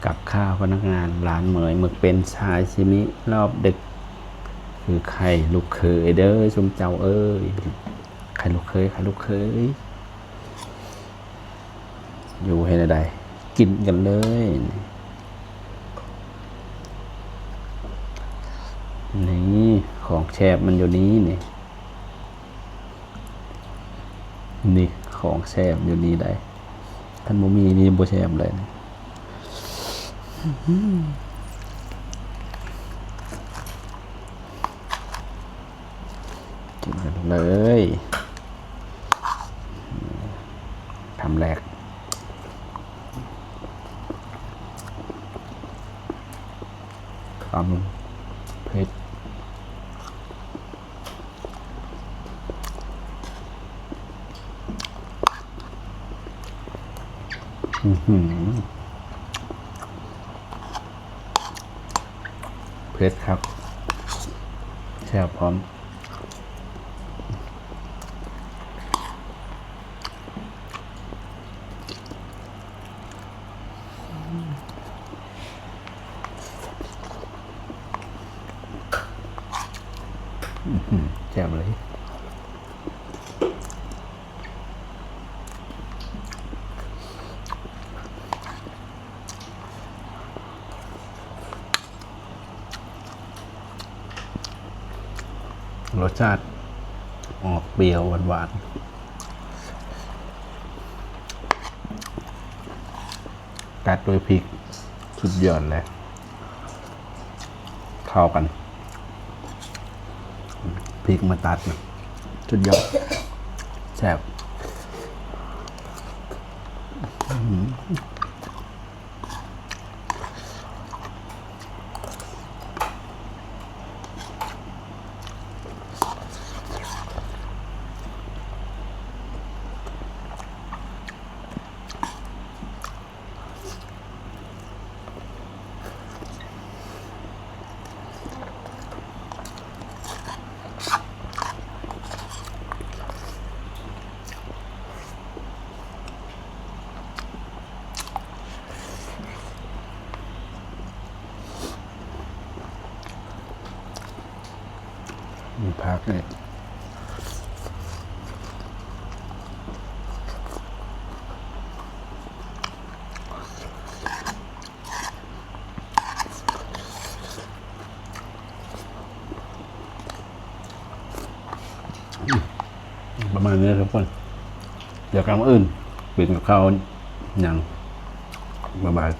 ກັບຂ້າວພະນັກງານ ຮ້ານເໝີຍ ໝຶກເປັນຊາຊິມິ ລອບດຶກ ຄືໄຂ່ລູກເຂີຍເດີ້ ຊຸມເຈົ້າເອີຍ. ໄຂ່ລູກເຂີຍ ໄຂ່ລູກເຂີຍ ຢູ່ເຮັດແນວໃດ ກິນກັນເລີຍ. ນີ້ ຂອງແຊບມັນຢູ່ນີ້ນີ້. ນີ້ ຂອງແຊບຢູ່ນີ້ໃດ໋ ຄັນບໍ່ມີນີ້ບໍ່ແຊບເລີຍ. ກິນກັນເລີຍ ຄຳແລກ. ຄຳເຜັດ ອືຫື ເຜັດຄັກ ແຊບພ້ອມ. ອືຫື ແຊບເລີຍ. ລົດຊາດອອກປ່ຽວຫວານໆ ຕັດດ້ວຍພິກ ສຸດຍອດເລີຍ ເຂົ້າກັນ ພິກມາຕັດນະ ສຸດຍອດ ແຊບ. ອືຫື. ມີຜັກອີກ. ປະມານນີ້ທຸກຄົນ ດຽວກັນມື້ອື່ນ ກິນກັບເຂົ້າຫຍັງ ບາຍບາຍ.